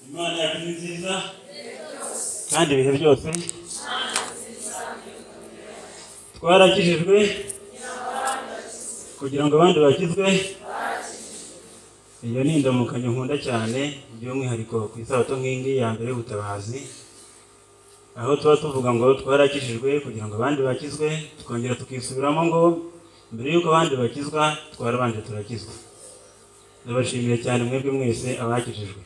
Imana yacu ni nziza kandi ibihe byose. Twarakijijwe kugira ngo abandi bakizwe. Iyo ni indamukanyo nkunda cyane, by'umwihariko ku isabato nk'ingi ya mbere y'ubutabazi, aho tuba tuvuga ngo twarakijijwe kugira ngo abandi bakizwe, tukongera tukisubiramo ngo mbere y'uko abandi bakizwa twarabanje turakizwa. Ndabashimiye cyane mwebwe mwese abakijijwe.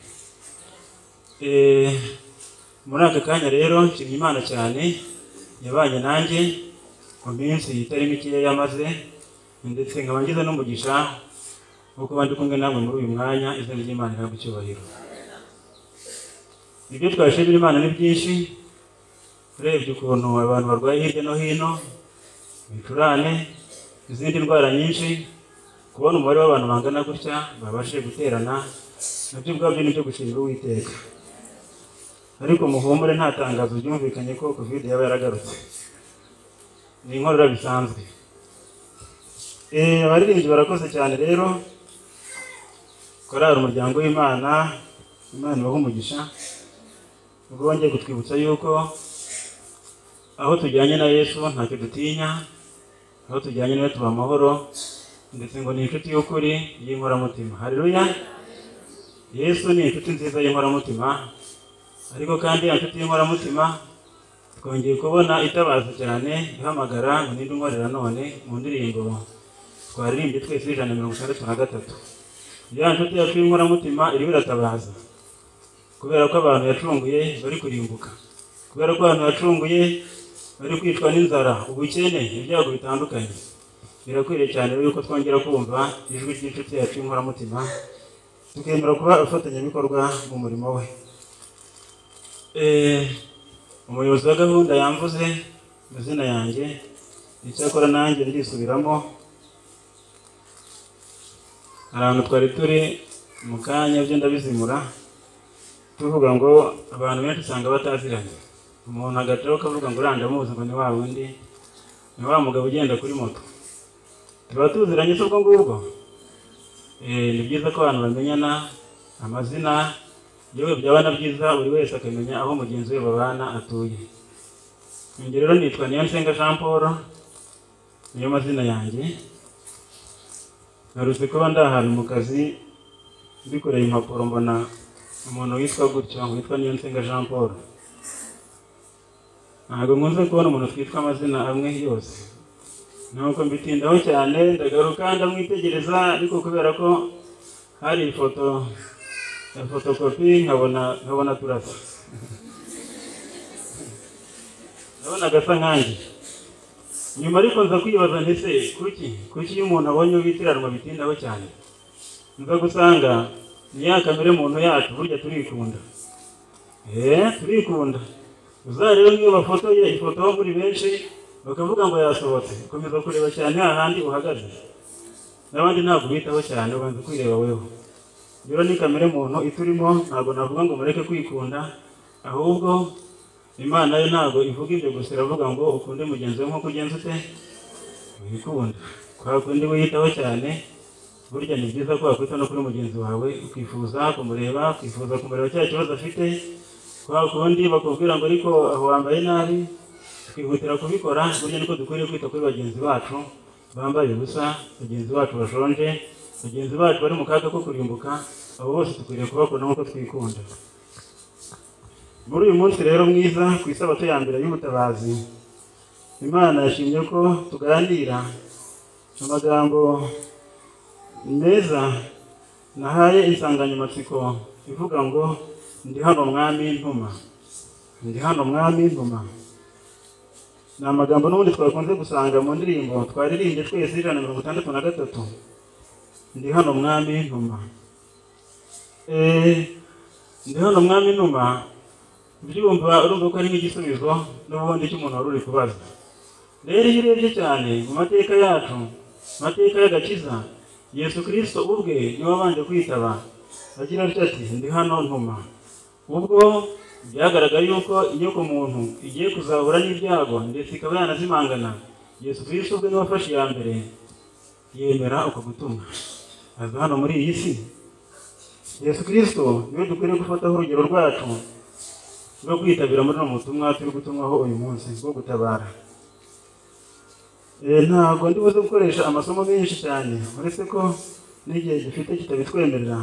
Muri aka kanya rero nshimye Imana cyane yabanye nanjye mu minsi itari mikeya yamaze, ndetse nkaba ngize n'umugisha wo kuba ndi kumwe namwe muri uyu mwanya. Izina ry'Imana rihabwe icyubahiro. Ibyo twashimira Imana ni byinshi. Urebye ukuntu abantu barwaye hirya no hino, ibicurane, izindi ndwara nyinshi, kubona umubare w'abantu bangana gutya babashije guterana, nabyo ubwabyo ni ibyo gushimira Uwiteka. Ariko muhumure, nta tangazo ryumvikanye ko Covid yaba yaragarutse, ni inkorora bisanzwe. Abaririmbyi barakoze cyane rero, korali Umuryango w'Imana, Imana ibahe umugisha, ubwo bongeye kutwibutsa yuko aho tujyanye na Yesu ntacyo dutinya, aho tujyanye nawe tuba amahoro, ndetse ngo ni inshuti y'ukuri y'inkoramutima. Haleluya! Yesu ni inshuti nziza y'inkoramutima, ariko kandi ya nshuti y'inkoramutima twongeye kubona itabaza cyane, ihamagara ngo ninde unkorera none, mu ndirimbo twaririmbye twese 163. Ya nshuti yacu y'inkoramutima irimo iratabaza kubera ko abantu yacunguye bari kurimbuka, kubera ko abantu yacunguye bari kwicwa n'inzara, ubukene, ibyago bitandukanye. Birakwiriye cyane rero yuko twongera kumva ijwi ry'inshuti yacu y'inkoramutima, tukemera kuba abafatanyabikorwa mu murimo we. Umuyobozi wa gahunda yamvuze amazina yanjye, icyakora nanjye ndisubiramo. Hari ahantu twari turi mu kanya byo ndabizimura, tuvuga ngo abantu benshi usanga bataziranye. Umuntu agacaho akavuga ngo uriya ndamuzi, ngo ni wa wundi, ni wa mugabo ugenda kuri moto. Tuba tuziranye se ubwo ngubwo? Ni byiza ko abantu bamenyana amazina, yewe byaba na byiza buri wese akamenya aho mugenzi we babana atuye. Njye rero nitwa Niyonsenga Jean Paul, niyo mazina yanjye. Narutse kuba ndi ahantu mu kazi mbikoreye impapuro, mbona umuntu witwa gutyo, witwa Niyonsenga Jean Paul. Ntabwo nkunze kubona umuntu twitwa amazina amwe yose, nuko mbitindaho cyane, ndagaruka ndamwitegereza, ariko kubera ko hari ifoto ya fotokopi nkabona turasa, ndabona agasa nkanjye. Nyuma ariko nza kwibaza nti se kuki iyo umuntu abonye ubitiranwa bitindaho cyane? Nza gusanga ni ya kamere muntu yacu, burya turikunda. Turikunda. Uzarebe nk'iyo bafotoye ifoto muri benshi bakavuga ngo yasohotse, ukomeza kureba cyane hahandi uhagaze, n'abandi ntabwo bitaho cyane, ubanza kwireba weho. Rero ni kamere muntu iturimo, ntabwo navuga ngo mureke kwikunda, ahubwo Imana yo ntabwo ivuga ibyo gusa, iravuga ngo ukunde mugenzi wawe nk'uko ugenza ute wikunda. Kwa kundi wiyitaho cyane, burya ni byiza ko wakwita no kuri mugenzi wawe, ukifuza kumureba, ukifuza kumureba cya kibazo afite. Kwa kundi bakubwira ngo ariko aho wambaye nabi, twihutira kubikora. Burya niko dukwiriye kwita kuri bagenzi bacu bambaye ubusa, bagenzi bacu bashonje, bagenzi bacu bari mu kaga ko kurimbuka, abo bose dukwiriye kubakunda nk'uko twikunda. Muri uyu munsi rero mwiza, ku isabato ya mbere y'ubutabazi, Imana yashimye ko tuganira amagambo meza nahaye insanganyamatsiko ivuga ngo ndi hano mwami ntuma. Ndi hano mwami ntuma. Ni amagambo n'ubundi twakunze gusanga mu ndirimbo twaririmbye twese 163. Ndi hano mwami ntuma. Ndi hano mwami ntuma, byumva urumva ko ari nk'igisubizo n'ubundi cy'umuntu wari uri kubaza. Rero iyo urebye cyane mu mateka yacu, mateka y'agakiza, Yesu Kristo ubwe niwe wabanje kwitaba agira ati ndi hano ntuma. Ubwo byagaragaye yuko inyoko muntu igiye kuzahura n'ibyago ndetse ikaba yanazimangana, Yesu Kristo ubwe niwe wafashe iya mbere yemera uko gutumwa, aza hano muri iyi si. Yesu Kristo niwe dukwiriye gufataho urugero rwacu rwo kwitabira muri uno butumwa turi gutumwaho uyu munsi bwo gutabara. Ntabwo ndi buze gukoresha amasomo menshi cyane, uretse ko n'igihe gifite kitabitwemerera.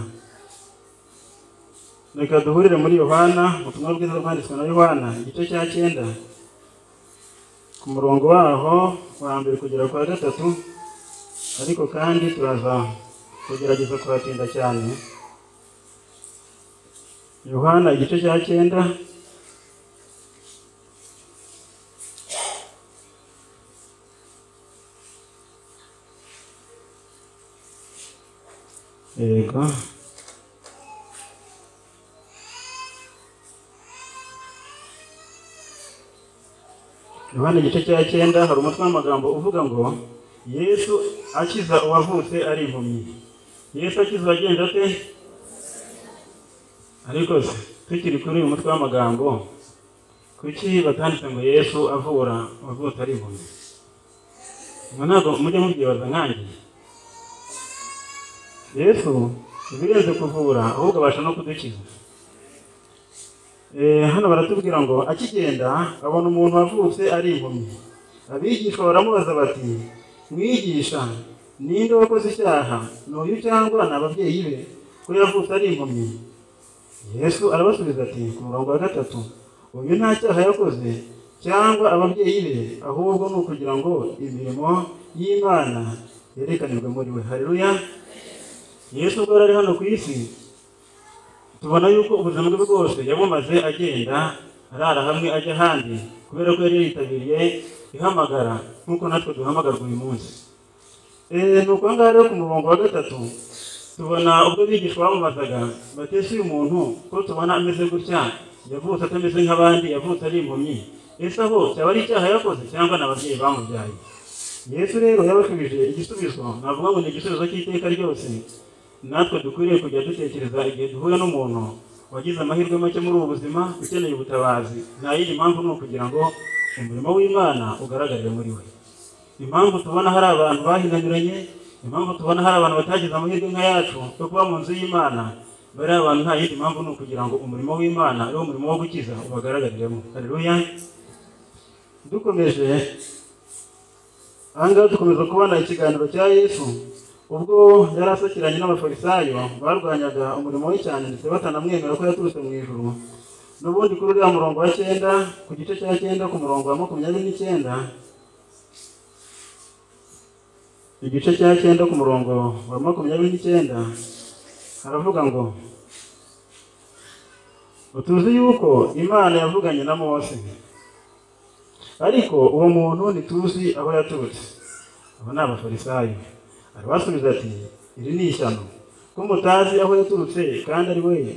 Reka duhurire muri Yohana, ubutumwa bwiza bwanditswe na Yohana, igice cya 9, ku murongo waho wa 1 kugera kwa 3, ariko kandi turaza kugerageza kuhatinda cyane. Yohana igice cya 9, yego, Yohana igice cya 9 hari umutwe w'amagambo uvuga ngo Yesu akiza uwavutse ari impumyi. Yesu akiza uwagenje ate? Ariko tukiri kuri uyu mutwe w'amagambo, kuki batanditse ngo Yesu avura uwavutse ari impumyi? Ntabwo mujye mubyibaza nkanjye. Yesu ibirenze kuvura, ahubwo abasha no kudukiza. Hano baratubwira ngo akigenda abona umuntu wavutse ari impumyi. Abigishwa baramubaza bati, mwigisha, ninde wakoze icyaha, n'uyu cyangwa ni ababyeyi be, ko yavutse ari impumyi? Yesu arabasubiza ati, ku murongo wa 3, uyu nta cyaha yakoze cyangwa ababyeyi be, ahubwo ni ukugira ngo imirimo y'Imana yerekanirwe muri we. Haleluya. Yesu ubwo yari hano ku isi, tubona yuko ubuzima bwe bwose yabumaze agenda arara hamwe ajya ahandi, kubera ko yari yitabiriye ihamagara nk'uko natwe duhamagarwa uyu munsi. Nuko aha ngaha rero ku murongo wa 3 tubona ubwo abigishwa bamubazaga bati, ese uyu muntu ko tubona ameze gutya, yavutse atameze nk'abandi, yavutse ari impumyi, ese aho cyaba ari icyaha yakoze cyangwa ni ababyeyi bamubyaye? Yesu rero yabashubije igisubizo, navuga ngo ni igisubizo cy'iteka ryose natwe dukwiriye kujya dutekereza igihe duhuye n'umuntu wagize amahirwe make muri ubu buzima, ukeneye ubutabazi. Nta yindi mpamvu ni ukugira ngo umurimo w'Imana ugaragarire muri we. Impamvu tubona hari abantu bahinanyuranye, impamvu tubona hari abantu batagize amahirwe nk'ayacu yo kuba mu nzu y'Imana, bari abantu nta yindi mpamvu ni ukugira ngo umurimo w'Imana ari wo murimo wo gukiza ubagaragariremo. Haleluya. Dukomeje aha ngaha dukomeza kubona ikiganiro cya Yesu ubwo yari asakiranye n'abafarisayo barwanyaga umurimo we cyane, ndetse batanamwemera ko yaturutse mu ijuru. N'ubundi kuri uriya murongo wa 9, ku gice cya 9 ku murongo wa 29, igice cya 9 ku murongo wa 29 haravuga ngo tuzi yuko Imana yavuganye na Mose, ariko uwo muntu ntituzi aho yaturutse. Abo ni abafarisayo. Arabasubiza ati, iri ni ishyano, ko mutazi aho yaturutse kandi ari we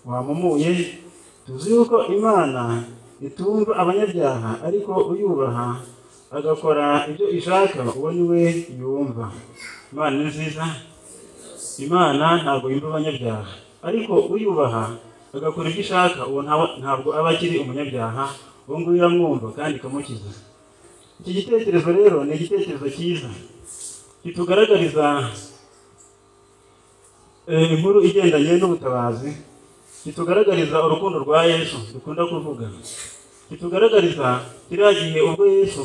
wamumuye. Tuzi yuko Imana itumva abanyabyaha, ariko uyubaha agakora ibyo ishaka, uwo ni we yumva. Imana ni nziza. Imana ntabwo yumva abanyabyaha, ariko uyubaha agakora ibyo ishaka, uwo ntabwo aba akiri umunyabyaha, uwo nguwo iramwumva kandi ikamukiza. Iki gitekerezo rero ni igitekerezo cyiza kitugaragariza inkuru igendanye n'ubutabazi, kitugaragariza urukundo rwa Yesu dukunda kuvuga, kitugaragariza kiriya gihe ubwo Yesu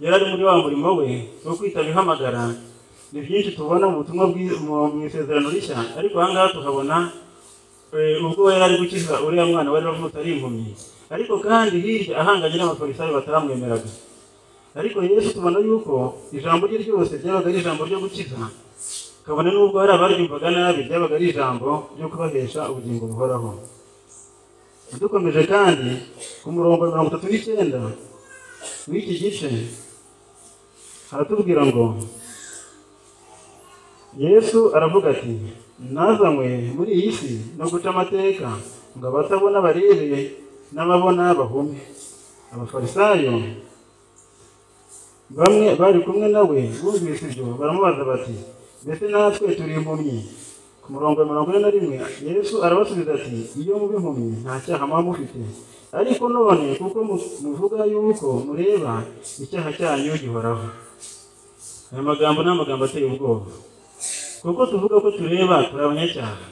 yari ari muri wa murimo we wo kwitaba ihamagara. Ni byinshi tubona mu butumwa mu isezerano rishya, ariko aha ngaha tuhabona ubwo yari ari gukiza uriya mwana wari wavutse ari impumyi, ariko kandi hirya ahanganye n'abafarisayo bataramwemeraga. Ariko Yesu tubona yuko ijambo rye ryose ryabaga ari ijambo ryo gukiza, kabone n'ubwo hari abaryumvaga nabi, ryabaga ari ijambo ryo kubahesha ubugingo buhoraho. Dukomeje kandi ku murongo wa 39 w'iki gice haratubwira ngo Yesu aravuga ati, nazanywe muri iyi si no guca amateka ngo abatabona barebe n'ababona bahume. Abafarisayo bamwe bari kumwe nawe bumvise ibyo baramubaza bati, mbese natwe turi impumyi? Ku murongo wa 41 Yesu arabasubiza ati, iyo muba impumyi nta cyaha muba mufite, ariko none kuko muvuga yuko mureba, icyaha cyanyu gihoraho. Aya magambo ni amagambo ateye ubwoba, kuko tuvuga ko tureba turi abanyacyaha.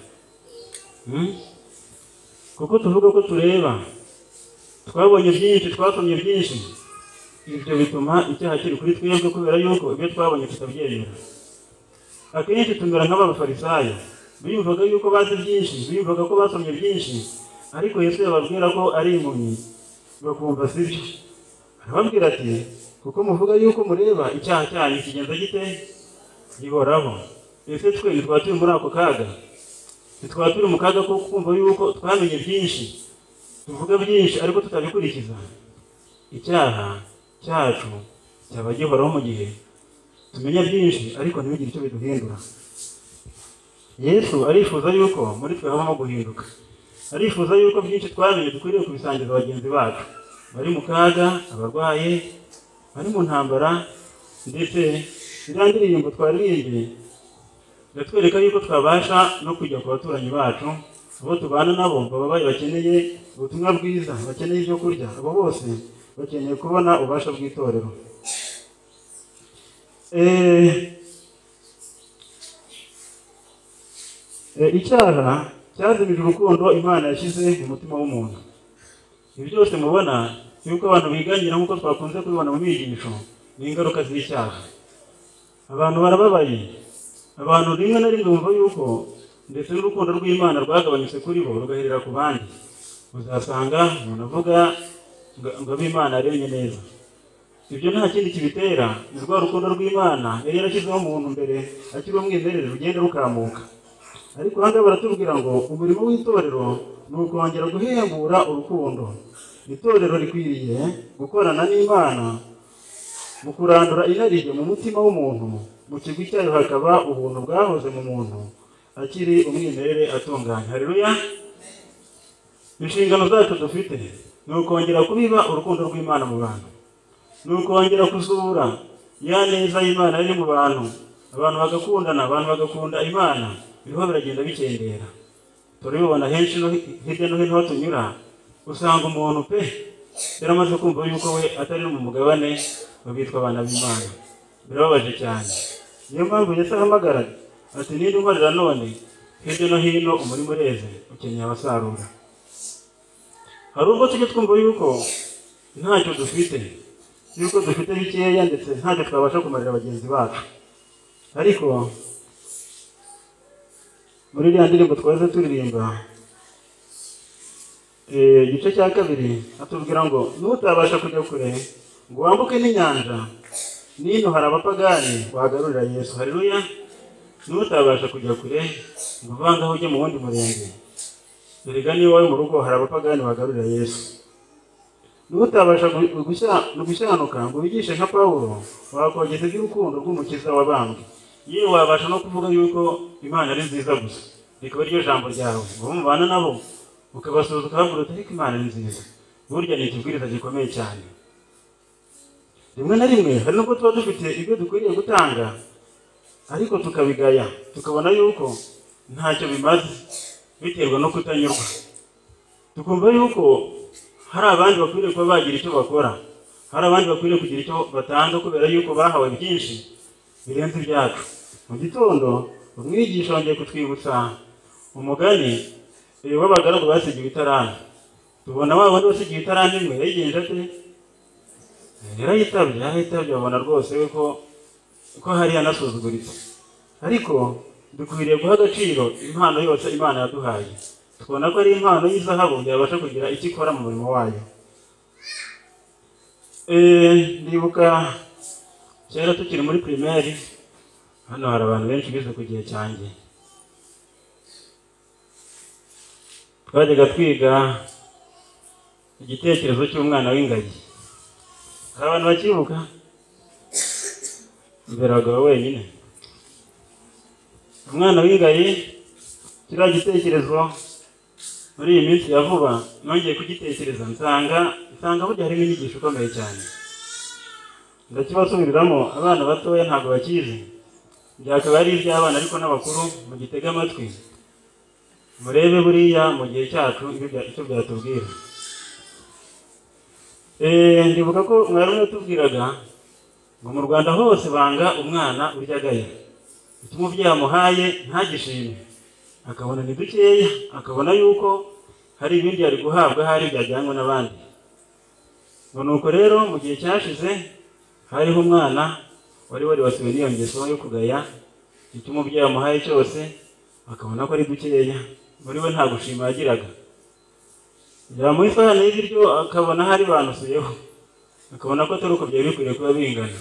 Kuko tuvuga ko tureba, twabonye byinshi, twasomye byinshi, ibyo bituma icyaha kiri kuri twebwe kubera yuko ibyo twabonye tutabyemera. Akenshi tumera nk'abafarisayo, biyumvaga yuko bazi byinshi, biyumvaga ko basomye byinshi, ariko Yesu yababwira ko ari impumyi bakumva sibyo. Arababwira ati kuko muvuga yuko mureba, icyaha cyanyu kigenza gite? Gihoraho. Ese twe ntitwaba turi muri ako kaga? Ntitwaba turi mu kaga ko kumva yuko twamenye byinshi, tuvuga byinshi ariko tutabikurikiza? Icyaha cyacu cyaba gihoraho mu gihe tumenya byinshi ariko ntibigire icyo biduhindura. Yesu arifuza yuko muri twe habamo guhinduka. Arifuza yuko byinshi twamenye dukwiriye kubisangiza bagenzi bacu bari mu kaga, abarwaye, bari mu ntambara, ndetse iriya ndirimbo twaririmbye iratwereka yuko twabasha no kujya ku baturanyi bacu, abo tubana nabo bababaye, bakeneye ubutumwa bwiza, bakeneye ibyo kurya, abo bose bakeneye kubona ububasha bw'itorero. Icyaha cyazimije urukundo Imana yashyize mu mutima w'umuntu. Ibi byose mubona yuko abantu biganyira nk'uko twakunze kubibona mu myigisho, ni ingaruka z'icyaha. Abantu barababaye, abantu rimwe na rimwe bumva yuko ndetse n'urukundo rw'Imana rwagabanyutse kuri bo rugaherera ku bandi. Uzasanga umuntu avuga ngo ab'Imana yaremye neza. Ibyo nta kindi kibitera, ni rwa rukundo rw'Imana yari yarashyizeho umuntu mbere akiri umwimerere rugenda rukamuka. Ariko aha ngaha baratubwira ngo umurimo w'itorero ni ukongera guhembura urukundo. Itorero rikwiriye gukorana n'Imana mu kurandura inarijye mu mutima w'umuntu, mu kigwi cyayo hakaba ubuntu bwahoze mu muntu akiri umwimerere atunganye. Haleluya! Inshingano zacu dufite ni ukongera kubiba urukundo rw'Imana mu bantu, ni ukongera kuzura ya neza y'Imana iri mu bantu, abantu bagakundana, abantu bagakunda Imana. Biriho biragenda bikendera. Turabibona henshi no hirya no hino aho tunyura, usanga umuntu pe yaramaze kumva yuko we atari mu mugabane w'abitwa abana b'Imana. Birababaje cyane. Niyo mpamvu Yesu ahamagara ati ninde unkorera none, hirya no hino umurimo ureze ukeneye abasarura. Hari ubwo tujya twumva yuko ntacyo dufite, yuko dufite bikeya ndetse ntacyo twabasha kumarira bagenzi bacu. Ariko muri iriya ndirimbo twaze turirimba igice cya kabiri atubwira ngo nutabasha kujya kure ngo wambuke n'inyanja, nino hari abapagani wagarurira Yesu. Haleluya! Nutabasha kujya kure ngo uvange aho ujye mu wundi murenge, erega niba wowe mu rugo hari abapagani wagarurira Yesu. Nutabasha gushyanuka ngo wigishe nka Pawulo, wakogeza iby'urukundo rw'Umukiza wabambwe. Yewe wabasha no kuvuga yuko Imana ari nziza gusa, rikaba iryo jambo ryawe, ngo mubana nabo ukabasuhuza ukababwira uti ariko Imana ni nziza. Burya ni ikibwiriza gikomeye cyane. Rimwe na rimwe hari nubwo tuba dufite ibyo dukwiriye gutanga, ariko tukabigaya, tukabona yuko ntacyo bimaze, biterwa no kutanyurwa. Tukumva yuko hari abandi bakwiriye kuba bagira icyo bakora, hari abandi bakwiriye kugira icyo batanga kubera yuko bahawe byinshi birenze ibyacu. Mu gitondo umwigisha wongeye kutwibutsa umugani w'abagaragu basigiwe itaranta. Tubona wa wundi wasigiwe itaranta imwe yayigenje ate? Yarayitabye, yarayitabye, babona rwose ko hari yanasuzuguritse. Ariko dukwiriye guha agaciro impano yose Imana yaduhaye. Tubona ko ari impano y'izahabu yabasha kugira icyo ikora mu murimo wayo. Ndibuka kera tukiri muri primaire, hano hari abantu benshi bize ku gihe cyanjye. Twajyaga twiga igitekerezo cy'umwana w'ingagi. Hari abantu bakibuka? Mbere abagabo wenyine. Umwana w'ingagi, kiriya gitekerezo muri iyi minsi ya vuba nongeye kugitekereza, nsanga burya harimo inyigisho ikomeye cyane. Ndakibasubiriramo, abana batoya ntabwo bakizi, byakaba ari iby'abana ariko n'abakuru mugitege amatwi, murebe buriya mu gihe cyacu icyo byatubwira. Ndibuka ko mwarimu yatubwiraga ngo mu Rwanda hose banga umwana urya agaya, icyo umubyeyi amuhaye ntagishime. akabona ni dukeya, akabona yuko hari ibindi yari guhabwa hari byajyanywe n'abandi. Ngo nuko rero mu gihe cyashize hariho umwana wari waribasiwe n'iyo ngeso yo kugaya icyo umubyeyi amuhaye cyose, akabona ko ari dukeya, muri we nta gushima yagiraga. Yamuha isahani y'ibiryo akabona hari banusuyeho, akabona ko atari uko byari bikwiriye kuba bingana.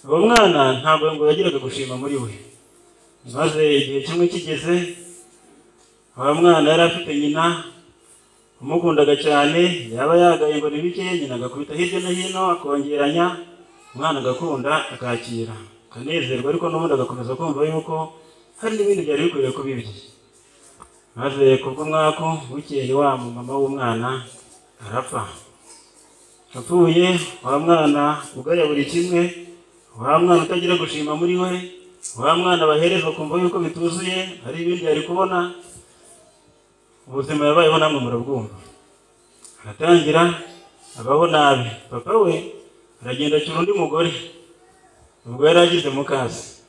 Uwo mwana ntabwo ngo yagiraga gushima muri we. Maze igihe kimwe kigeze, uwo mwana yari afite nyina umukundaga cyane, yaba yagaye ngo ni bike, nyina agakubita hirya no hino akongeranya, umwana agakunda akakira akanezerwa, ariko n'ubundi agakomeza kumva yuko hari n'ibindi byari bikwiriye kuba ibye. Maze kubw'umwaku bukeye wa mama w'umwana arapfa. Apfuye, wa mwana ugaya buri kimwe, wa mwana utagira gushima muri we, wa mwana bahereza kumva yuko bituzuye, hari ibindi yari kubona. Ubuzima yabayeho namwe murabwumva. Aratangira abaho nabi. Papa we aragenda acyura undi mugore, ubwo yari agize mukase.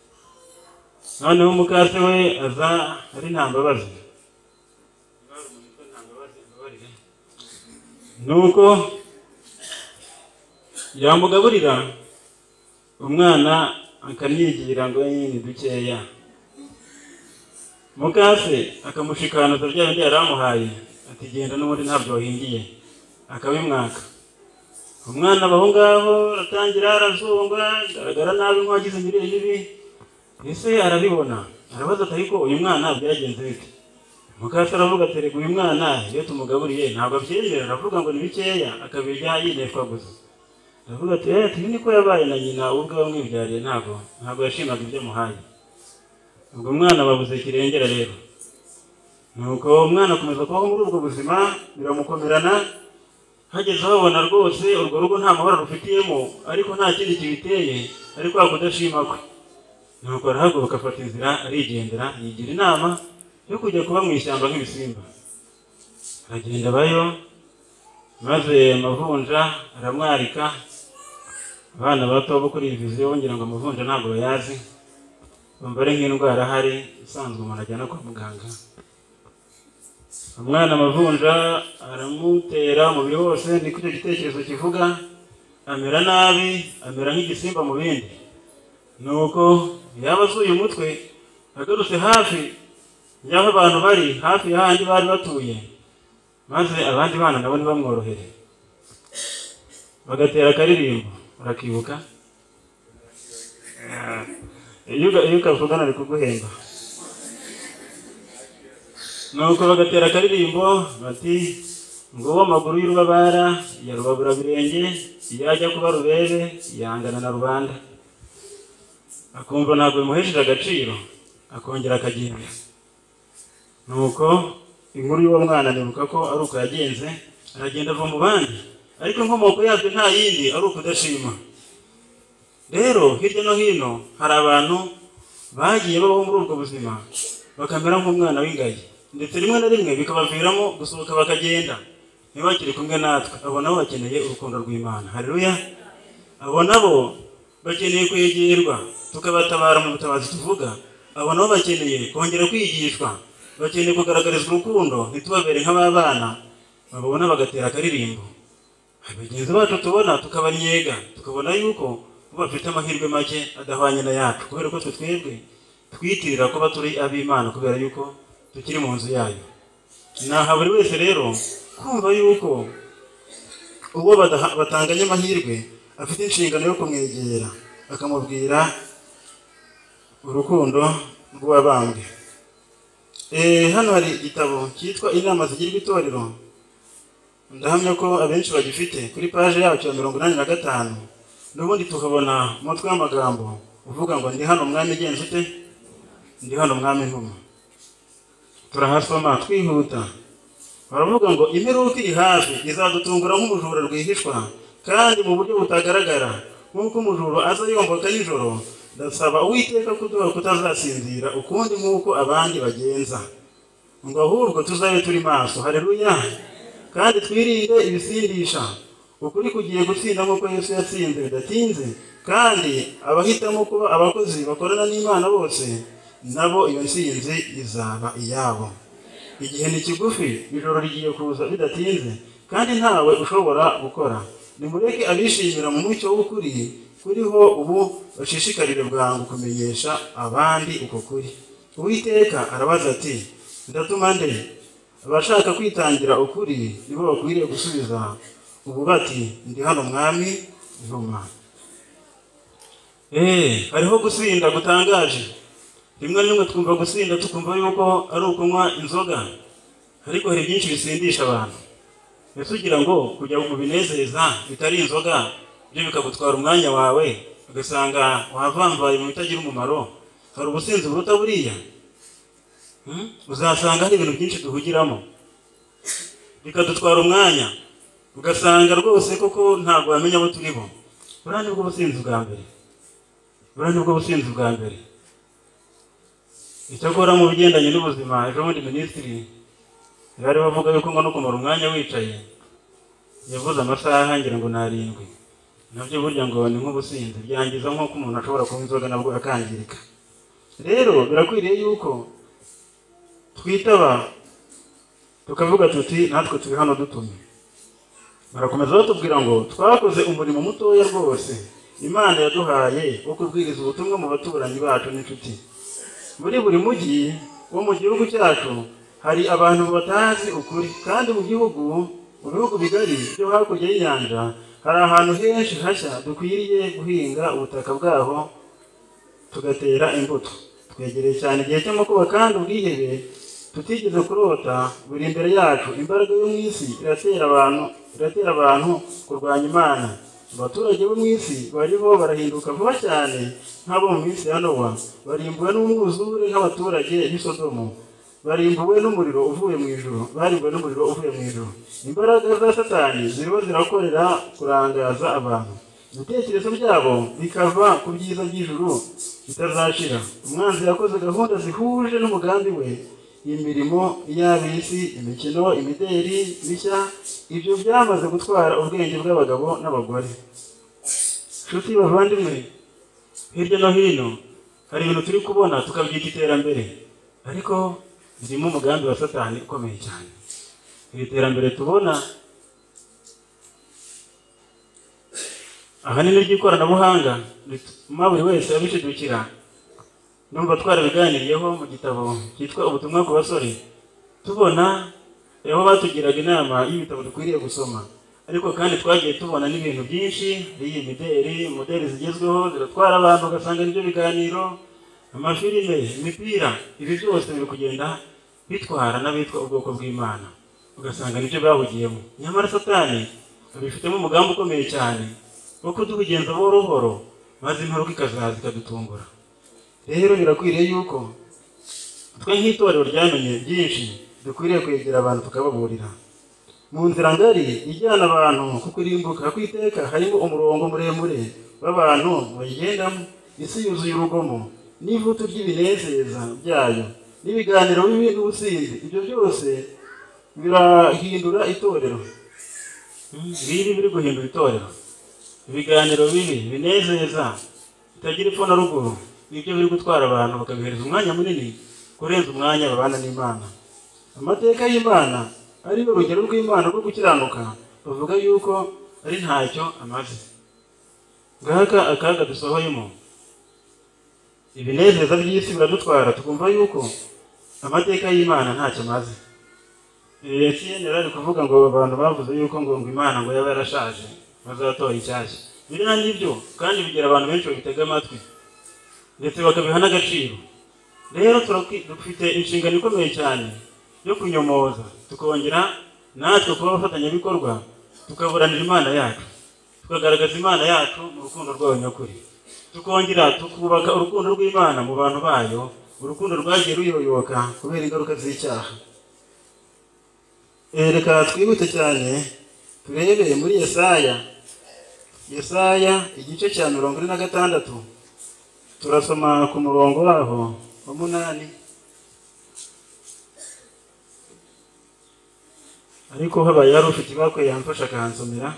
Noneho mukase we aza ari nta mbabazi. Nuko yamugaburira umwana akamyigira ngo ni dukeya. Mukase akamushikanuza bya bindi yari amuhaye, ati genda n'ubundi ntabyo wahingiye, akabimwaka. Umwana abaho ngaho aratangira arazungwa, agaragara nabi nk'uwagize imirire mibi. Ese arabibona, arabaza ati ariko uyu mwana byagenze bite? Mukase aravuga ati rega uyu mwana iyo tumugaburiye ntabwo abyemera, aravuga ngo ni bikeya, akabirya yineshwa gusa. Aravuga ati eh, niko yabaye na nyina ubwe wamwibyariye, ntabwo yashimaga ibyo amuhaye. Ubwo umwana babuze kirengera rero. Nuko umwana akomeza kubaho muri ubwo buzima, biramukomerana, hageze babona rwose urwo rugo nta mahoro rufitiyemo, ariko nta kindi kibiteye, ariko kudashima kwe. Nuko arahaguruka afata inzira arigendera, yigira inama yo kujya kuba mu ishyamba nk'ibisimba. Aragenda abayo, maze amavunja aramwarika. Abana bato bo kuri iyi viziyo ngira ngo amavunja ntabwo bayazi, bumva ari nk'indwara ahari isanzwe umuntu ajyana kwa muganga. Umwana amavunja aramutera umubiri wose, niko icyo gitekerezo kivuga, amera nabi, amera nk'igisimba mu bindi. Nuko yaba azuye umutwe agarutse hafi y'aho abantu bari, hafi y'ahandi bari batuye, maze abandi bana nabo ntibamworohere, bagatera akaririmbo. Urakibuka? Iyo ukavugana ari kuguhemba. Nuko bagatera akaririmbo bati ngo uwo amaguru y'urubabara ya rubabura birenge, iyo ajya kuba rubebe yangana na rubanda. Akumva ntabwo bimuhesheje agaciro, akongera akagenda. Nuko inkuru y'uwo mwana nibuka ko ari uko yagenze, aragenda ava mu bandi, ariko inkomoko yabyo nta yindi ari ukudashima. Rero hirya no hino hari abantu bagiye babaho muri ubwo buzima bakamera nk'umwana w'ingagi, ndetse rimwe na rimwe bikabaviramo gusohoka bakagenda ntibakiri kumwe natwe. Abo nabo bakeneye urukundo rw'Imana. Haleluya! Abo nabo bakeneye kwegerwa tukabatabara mu butabazi tuvuga. Abo nabo bakeneye kongera kwigishwa, bakeneye kugaragarizwa urukundo, ntitubabere nk'ababana babona bagatera akaririmbo. Bagenzi bacu tubona tukabanyega, tukabona yuko bo bafite amahirwe make adahwanye na yacu, kubera ko twe twebwe twitirira kuba turi ab'Imana kubera yuko tukiri mu nzu yayo. Naha buri wese rero kumva yuko uwo batanganye amahirwe afite inshingano yo kumwegera akamubwira urukundo rw'uwabambwe. Hano hari igitabo cyitwa Inama zigirwa itorero, ndahamya ko abenshi bagifite. Kuri paje yacyo ya 85 n'ubundi tukabona umutwe w'amagambo uvuga ngo ndi hano mwami genza ute, ndi hano mwami ntuma. Turahasoma twihuta. Baravuga ngo imperuka iri hafi, izadutungura nk'umujura rwihishwa kandi mu buryo butagaragara, nk'uko umujura aza yomboka nijoro. Ndasaba Uwiteka kuduha kutazasinzira ukundi nk'uko abandi bagenza, ngo ahubwo tuzabe turi maso. Haleluya! Kandi twirinde ibisindisha. Ukuri kugiye gutsinda nk'uko Yesu yatsinze bidatinze, kandi abahitamo kuba abakozi bakorana n'Imana bose nabo iyo ntsinzi izaba iyabo. Igihe ni kigufi, ijoro rigiye kuza bidatinze, kandi ntawe ushobora gukora. Nimureke abishimira mu mucyo w'ukuri kuriho ubu bashishikarire bwangu kumenyesha abandi uko kuri. Uwiteka arabaza ati: ndatuma nde? Abashaka kwitangira ukuri nibo bakwiriye gusubiza ubu bati: ndi hano Mwami, ntuma. Hariho gusinda gutangaje. Rimwe na rimwe twumva gusinda tukumva yuko ari ukunywa inzoga, ariko hari byinshi bisindisha abantu. Ese ugira ngo kujya mu binezeza bitari inzoga byo bikagutwara umwanya wawe, ugasanga wavamvaye mu bitagira umumaro, hari ubusinzi buruta buriya? Uzasanga hari ibintu byinshi duhugiramo bikadutwara umwanya, ugasanga rwose koko ntabwo wamenya abo turibo. Buriya nibwo businzi bwa mbere, buriya nibwo businzi bwa mbere. Icyakora mu bigendanye n'ubuzima, ejo bundi minisitiri bari bavuga yuko ngo no kumara umwanya wicaye, yavuze amasaha ngira ngo ni 7, nabyo burya ngo ni nk'ubusinzi, byangiza nk'uko umuntu ashobora kunywa inzoga nabwo akangirika. Rero birakwiriye yuko twitaba tukavuga tuti natwe turi hano dutumye. Barakomeza batubwira ngo twakoze umurimo mutoya rwose Imana yaduhaye wo kubwiriza ubutumwa mu baturanyi bacu n'inshuti. Muri buri mujyi wo mu gihugu cyacu hari abantu batazi ukuri, kandi mu bihugu bigari byo hakurya y'inyanja hari ahantu henshi hashya dukwiriye guhinga ubutaka bwaho tugatera imbuto. Twegereye cyane igihe cy'amakuba kandi ubwihebe tutigeze kurota buri imbere yacu. Imbaraga yo mu isi iratera abantu kurwanya Imana. Abaturage bo mu isi bariho barahinduka vuba cyane nk'abo mu minsi ya Nowa, barimbuwe n'umwuzure nk'abaturage b'i Sodomu, barimbuwe n'umuriro uvuye mu ijuru, barimbuwe n'umuriro uvuye mu ijuru. Imbaraga za Satani ziriho zirakorera kurangaza abantu, ibitekerezo byabo bikava ku byiza by'ijuru bitazashira. Umwanzi yakoze gahunda zihuje n'umugambi we, imirimo y'ab'isi, imikino, imideri mishya, ibyo byamaze gutwara ubwenge bw'abagabo n'abagore. Nshuti bavandimwe, hirya no hino hari ibintu turi kubona tukabyita iterambere, ariko birimo umugambi wa Satani ukomeye cyane. Iri terambere tubona ahanini ry'ikoranabuhanga rituma buri wese abishidukira. Numva twarabiganiriyeho mu gitabo cyitwa Ubutumwa ku basore, tubona aho batugiraga inama y'ibitabo dukwiriye gusoma, ariko kandi twagiye tubona n'ibintu byinshi, iyi mideri, modeli zigezweho ziratwara abantu, ugasanga nibyo biganiro, amafilime, imipira, ibi byose biri kugenda bitwara n'abitwa ubwoko bw'Imana, ugasanga nibyo bahugiyemo. Nyamara Satani abifitemo umugambi ukomeye cyane wo kuduhugenza buhoro buhoro, maze imperuka ikazaza ikadutungura. Rero birakwiriye yuko twe nk'itorero ryamenye byinshi dukwiriye kwegera abantu tukababurira. Mu nzira ngari ijyana abantu ku kurimbuka kw'iteka harimo umurongo muremure w'abantu bayigendamo. Isi yuzuye urugomo n'ivutu ry'ibinezeza byayo n'ibiganiro bibi n'ubusinzi, ibyo byose birahindura itorero. Bibi biri guhindura itorero, ibiganiro bibi binezeza bitagira epfo na ruguru, nibyo biri gutwara abantu bakabihereza umwanya munini kurenza umwanya babana n'Imana. Amateka y'Imana ari urugero rw'Imana rwo gukiranuka, bavuga yuko ari ntacyo amaze. Ngaka akaga dusohoyemo, ibinezeza by'isi biradutwara, tukumva yuko amateka y'Imana ntacyo amaze. Etienne yari kuvuga ngo abantu bavuze yuko ngo Imana ngo yaba yarashaje bazatora inshyashya. Biriya nibyo, kandi bigira abantu benshi babitega amatwi ndetse bakabiha n'agaciro. Rero dufite inshingano ikomeye cyane yo kunyomoza, tukongera natwe kuba abafatanyabikorwa, tukaburanira Imana yacu, tukagaragaza Imana yacu mu rukundo rwayo nyakuri, tukongera tukubaka urukundo rw'Imana mu bantu bayo, urukundo rwagiye ruyoyoka kubera ingaruka z'icyaha. Reka twihute cyane turebe muri Yesaya, Yesaya igice cya 46, turasoma ku murongo waho wa 8. Ariko habaye hari ufite ibakwe yamfasha akansomera.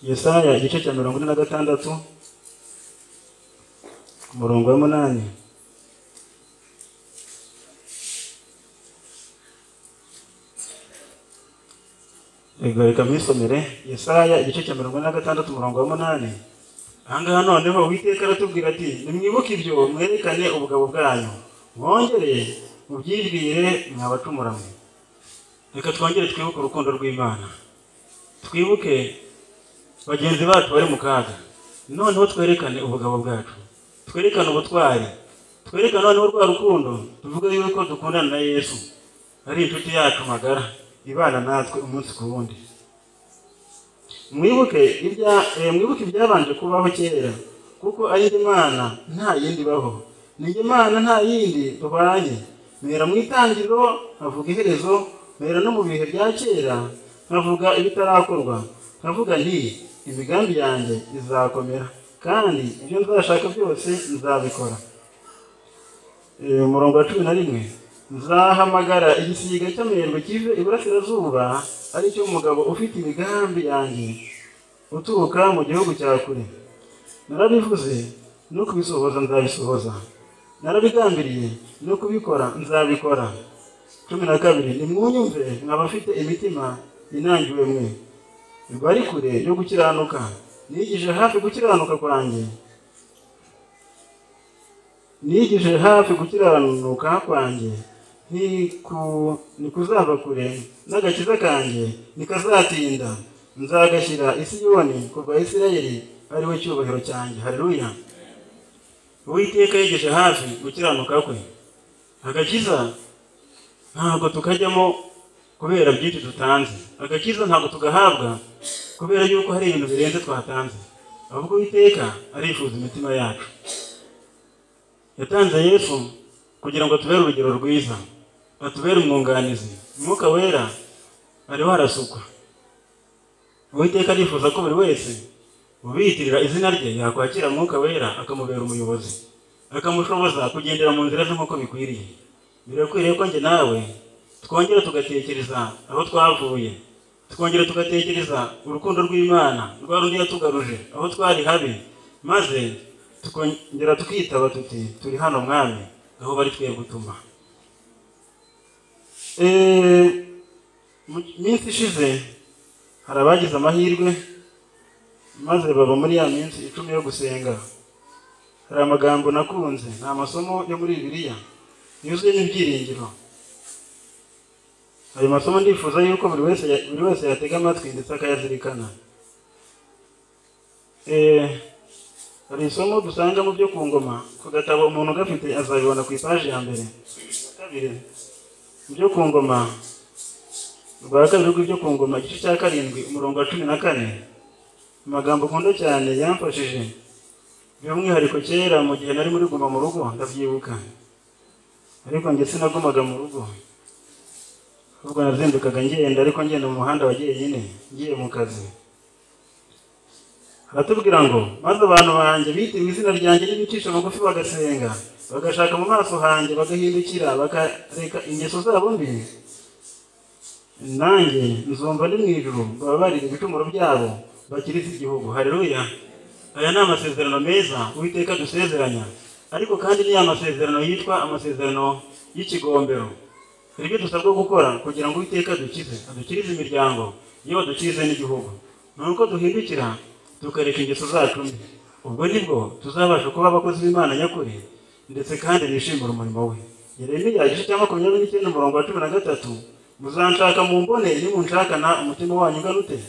Yesaya igice cya 46 Umurongo wa 8. Reka mwisomere Yesaya igice cya 46 umurongo wa 8. Ahangaha noneho Uwiteka aratubwira ati nimwibuke ibyo mwerekane ubugabo bwanyu, mwongere mubyibwire mwabacumura mwe. Reka twongere twibuke urukundo rw'Imana, twibuke bagenzi bacu bari mu kaga, noneho twerekane ubugabo bwacu, twerekane ubutwari, twerekane noneho rwa rukundo, tuvuge yuko dukundana na Yesu, ari inshuti yacu magara ibana natwe umunsi ku wundi. Mwibuke ibyabanje kubaho kera, kuko ari Imana nta yindi baho, ni Imana nta yindi duhwanye. Mpera mu itangiriro nkavuga iherezo, mpera no mu bihe bya kera nkavuga ibitarakorwa, nkavuga nti imigambi yanjye izakomera, kandi ibyo nzashaka byose nzabikora. Umurongo wa 11, nzahamagara igisiga cy'amerwe kive iburasirazuba, ari cyo umugabo ufite imigambi yanjye uturuka mu gihugu cya kure. Narabivuze no kubisohoza nzabisohoza, narabigambiriye no kubikora nzabikora. 12, nimwunyumve mwabafite imitima inangiwe mwe, bari kure yo gukiranuka, nigije hafi gukiranuka kwanjye, nigije hafi gukiranuka kwanjye, ntikuzava kure, n'agakiza kanjye nikazatinda, nzagashyira i Siyoni ku bwa Isirayeli, ari we cyubahiro cyanjye. Haleluya. Uwiteka yegeje hafi gukiranuka kwe. Agakiza ntabwo tukajyamo kubera byinshi dutanze, agakiza ntabwo tugahabwa kubera yuko hari ibintu birenze twatanze, ahubwo Uwiteka arifuza imitima yacu. Yatanze Yesu kugira ngo atubere urugero rwiza, atubere umwunganizi. Umwuka Wera ariho arasukwa. Uwiteka arifuza ko buri wese ubiyitirira izina rye yakwakira Umwuka Wera akamubera umuyobozi, akamushoboza kugendera mu nzira ze nk'uko bikwiriye. Birakwiriye ko njye nawe twongera tugatekereza aho twavuye, twongera tugatekereza urukundo rw'Imana rwa rundi yatugaruje aho twari habi, maze tukongera tukitaba tuti turi hano Mwami, aho bari twe gutuma. Mu minsi ishize hari abagize amahirwe maze baba muri ya minsi 10 yo gusenga. Hari amagambo nakunze, ni amasomo yo muri Bibiliya yuzuyemo ibyiringiro. Ayo masomo ndifuza yuko buri wese yatega amatwi ndetse akayazirikana. Hari isomo dusanga mu byo ku ngoma, ku gatabo umuntu gafite azabibona ku ipaji ya mbere. Kabiri, mu byo ku ngoma, rwa kabiri rw'ibyo ku ngoma igice cya 7 umurongo wa 14. Amagambo nkunda cyane yamfashije by'umwihariko kera mu gihe nari muri guma mu rugo, ndabyibuka. Ariko njye sinagumaga mu rugo, ahubwo nazindukaga ngenda, ariko ngenda mu muhanda wa jyenyine ngiye mu kazi. Aratubwira ngo maze abantu banjye bitiriwe izina ryanjye n'ibicisha bugufi bagasenga, bagashaka mu maso hanjye, bagahindukira, bakareka ingeso zabo mbi, nanjye nzumva ndi mu ijuru mbababarire ibicumuro byabo, bakirize igihugu. Haleluya. Aya ni amasezerano meza Uwiteka dusezeranya, ariko kandi ni amasezerano yitwa amasezerano y'ikigombero. Hari ibyo dusabwa gukora kugira ngo Uwiteka adukize, adukirize imiryango, yewe adukize n'igihugu. Ni uko duhindukira tukareka ingeso zacu mbi, ubwo nibwo tuzabasha kuba abakozi b'Imana nyakuri, ndetse kandi bishimira umurimo we. Yeremiya igice cya 29 umurongo wa 13, muzanshaka mumbone nimunshakana umutima wanyu ungana ute?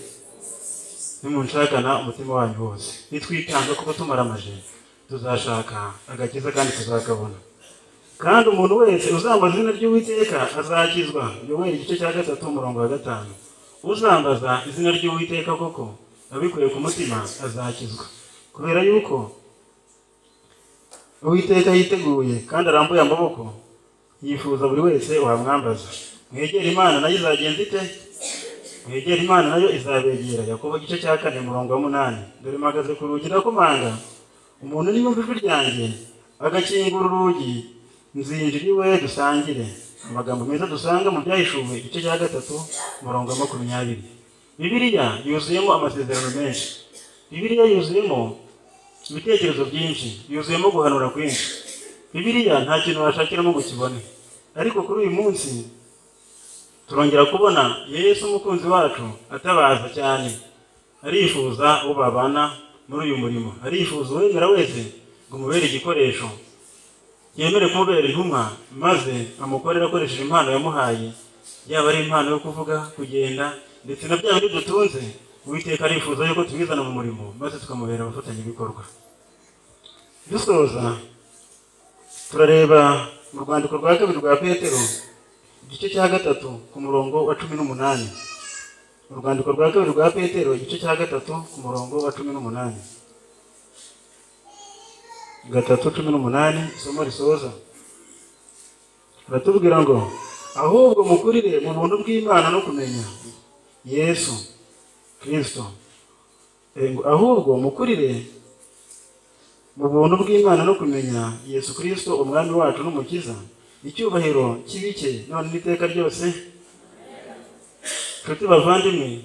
Nimunshakana umutima wanyu wose. Nitwitanga kuko tumaramaje, tuzashaka agakiza kandi tuzakabona. Kandi umuntu wese uzambaza izina ry'Uwiteka azakizwa. Yoweri igice cya 3 umurongo wa 5. Uzambaza izina ry'Uwiteka koko abikuye ku mutima azakizwa, kubera yuko Uwiteka yiteguye kandi arambuye amaboko, yifuza buri wese wamwambaza. Mwegere Imana nayo izagenza ite? Mwegere Imana nayo izabegera. Yakobo igice cya 4 umurongo wa 8. Dore mpagaze ku rugi ndakomanga, umuntu niyumva ijwi ryanjye agakingura urugi, nzinjira iwe dusangire. Amagambo meza dusanga mu Byahishuwe igice cya 3 umurongo wa 20. Bibiliya yuzuyemo amasezerano menshi. Bibiliya yuzuyemo ibitekerezo byinshi, yuzuyemo guhanura kwinshi. Bibiliya nta kintu washakiramo ngo ukibone. Ariko kuri uyu munsi turongera kubona Yesu umukunzi wacu atabaza cyane, arifuza uwo babana muri uyu murimo, arifuza uwemera wese ngo umubere igikoresho, yemere kumubera intumwa, maze amukorere akoresheje impano yamuhaye, yaba ari impano yo kuvuga, kugenda, ndetse na bya bindi dutunze. Uwiteka arifuza yuko tubizana mu murimo, maze tukamubera abafatanyabikorwa. Dusoza turareba mu rwandiko rwa kabiri rwa Petero igice cya 3 ku murongo wa 18. Urwandiko rwa kabiri rwa Petero igice cya 3 ku murongo wa 18. 3:18, isomo risoza baratubwira ngo ahubwo mukurire mu buntu bw'Imana no kumenya Yesu Kristo. Ahubwo mukurire mu buntu bw'Imana no kumenya Yesu Kristo umwami wacu n'umukiza, icyubahiro kibike none n'iteka ryose. Nshuti bavandimwe,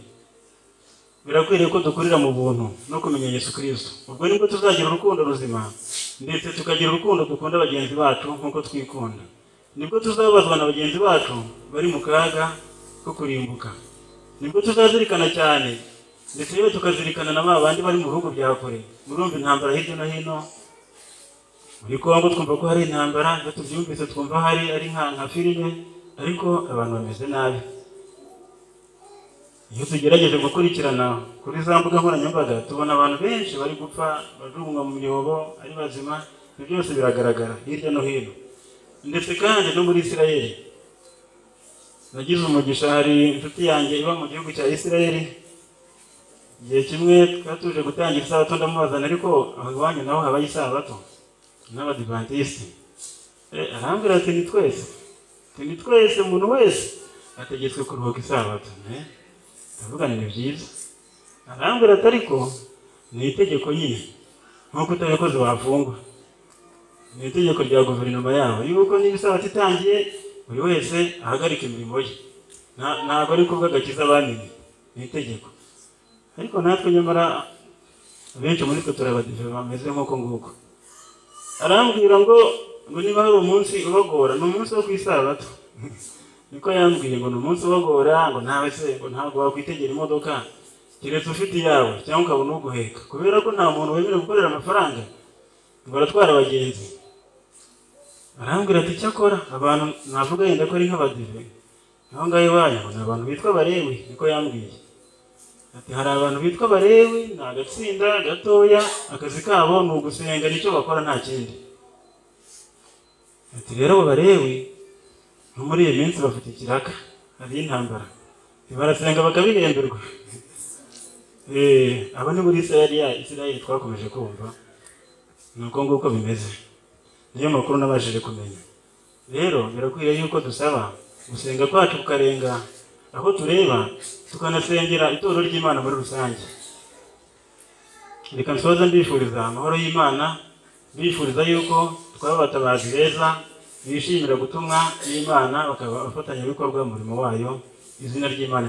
birakwiriye ko dukurira mu buntu no kumenya Yesu Kristo. Ubwo nibwo tuzagira urukundo ruzima, ndetse tukagira urukundo dukunda bagenzi bacu nk'uko twikunda. Nibwo tuzabazwa na bagenzi bacu bari mu kaga ko kurimbuka. Nibwo tuzazirikana cyane, ndetse yewe tukazirikana na ba bandi bari mu bihugu bya kure. Murumva intambara hirya no hino muri Kongo, twumva ko hari intambara, iyo tubyumvise twumva hari ari nka filime, ariko abantu bameze nabi. Iyo tugerageje gukurikirana kuri za mbuga nkoranyambaga, tubona abantu benshi bari gupfa, bajugunywa mu myobo ari bazima. Ibyo byose biragaragara hirya no hino, ndetse kandi no muri Isirayeli. Nagize umugisha, hari inshuti yanjye iba mu gihugu cya Isirayeli. Igihe kimwe twari tuje gutangira isabato, ndamubazana ariko aho iwanyu naho habaye isabato n'Abadivantisiti. Arambwira ati ni twese, ni twese, umuntu wese ategetswe kuruhuka isabato. Ndavuga ni byiza. Arambwira ati ariko ni itegeko nyine, nk'uko utabikoze wafungwa. Ni itegeko rya guverinoma yabo yuko niba isabato itangiye buri wese ahagarika imirimo ye. Ntabwo ari kubwa agakiza bamenye, ni itegeko. Ariko natwe nyamara benshi muri twe turabadive bameze nk'uko nguko. Arambwira ngo niba hari umunsi ubagora ni umunsi wo ku isabato. Niko yambwiye ngo ni umunsi ubagora, ngo nawe se ngo ntabwo wakwitegera imodoka keretse ufite iyawe cyangwa ukabona uguheka, kubera ko nta muntu wemerewe gukorera amafaranga ngo aratwara abagenzi. Arambwira ati cyakora abantu navuga yenda ko ari nk'abadive aho ngaho iwanyu ngo ni abantu bitwa Barewi. Niko yambwiye ati hari abantu bitwa Barewi, ni agatsinda gatoya, akazi kabo ni ugusenga, nicyo bakora nta kindi. Ati rero abo Barewi no muri iyi minsi bafite ikiraka, hari intambara, barasenga bakabihemberwa. Abo ni muri Isirayeli twakomeje kumva, ni uko nguko bimeze. Niyo makuru nabashije kumenya. Rero birakwiriye yuko dusaba gusenga kwacu kukarenga aho tureba, tukanasengera itorero ry'Imana muri rusange. Reka nsoze mbifuriza amahoro y'Imana, mbifuriza yuko twaba abatabazi beza bishimira gutumwa n'Imana, bakaba abafatanyabikorwa mu murimo wayo. Izina ry'Imana.